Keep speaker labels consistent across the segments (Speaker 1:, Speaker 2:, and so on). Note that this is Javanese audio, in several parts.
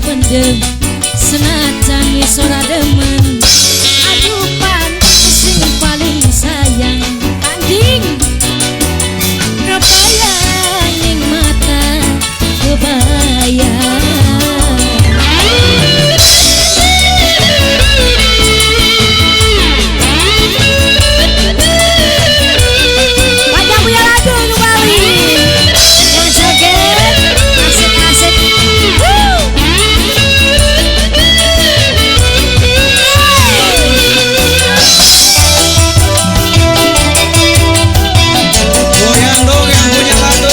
Speaker 1: Tependem senajan wis ora demen. Aduh pan sing paling sayang tanding kebayang ning mata kebayang. Banyak punya lagu kembali yang joget asik-asik.
Speaker 2: Goyang dong yang punya lagu.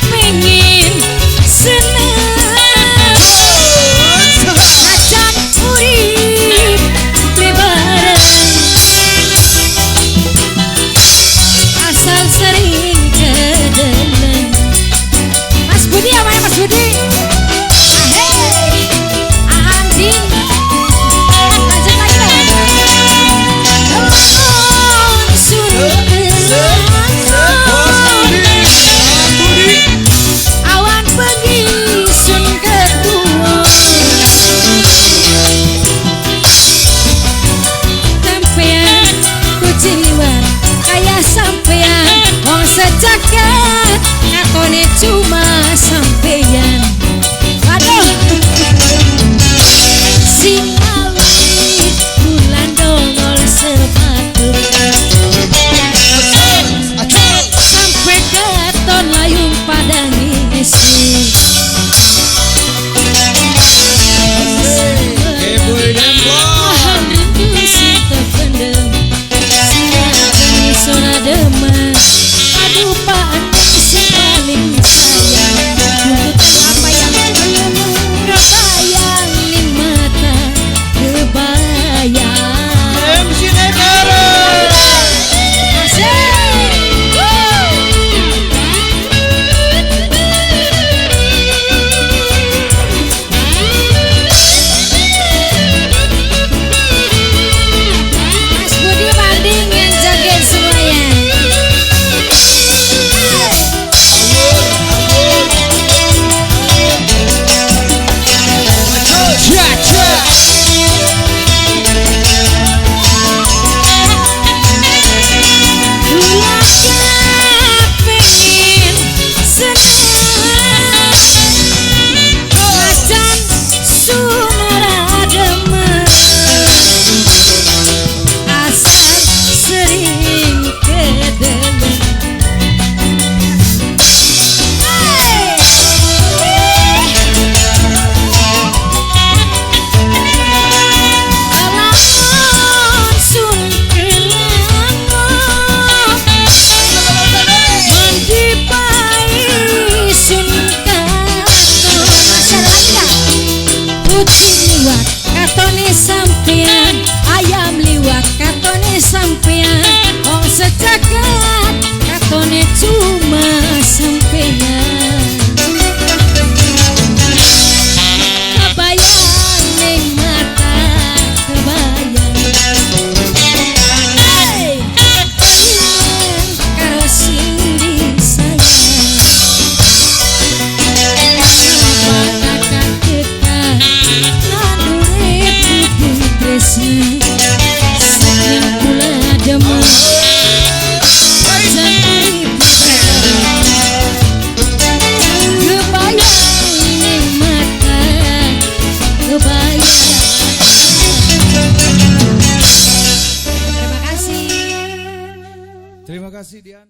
Speaker 1: Pengen seneng najan urip lebaran asal sering kedeleng. Mas Budi apa ya Mas Budi? Ahey, Andin, lanjut lagi dong. Awan bengi sun ketua sampean kucing liwat kaya sampean wong sejagat katone cuma sampean. Waduh sing awi bulan dongol sepatu sampai katon layung padang esuk.
Speaker 2: Keboy Dempok.
Speaker 1: Rindu sing tependem senajan wis ora demen. Aduh pan sing paling sayang tuntutan apa yang kebayang ning mata kebayang.
Speaker 2: MC Negara.
Speaker 1: Asik. Mas Budi Banding yang joget semuanya. Kula kepengin seneng najan sun ora demen asal sering kedeleng. Hey! Lamun sun kelangon mandi pai sun katon. Masih ada lagi gak? Kucing liwat katone sampean, ayam liwat katone sampean, wong sejagat katone cuma sampean. Kebayang ning mata kebayang. Hey, kelingan karo sing disayang. Apa kakek nandure bubur tresna saking kula demen jan urip kebayang ning mata kebayang. Terima kasih.
Speaker 2: Terima kasih Dian.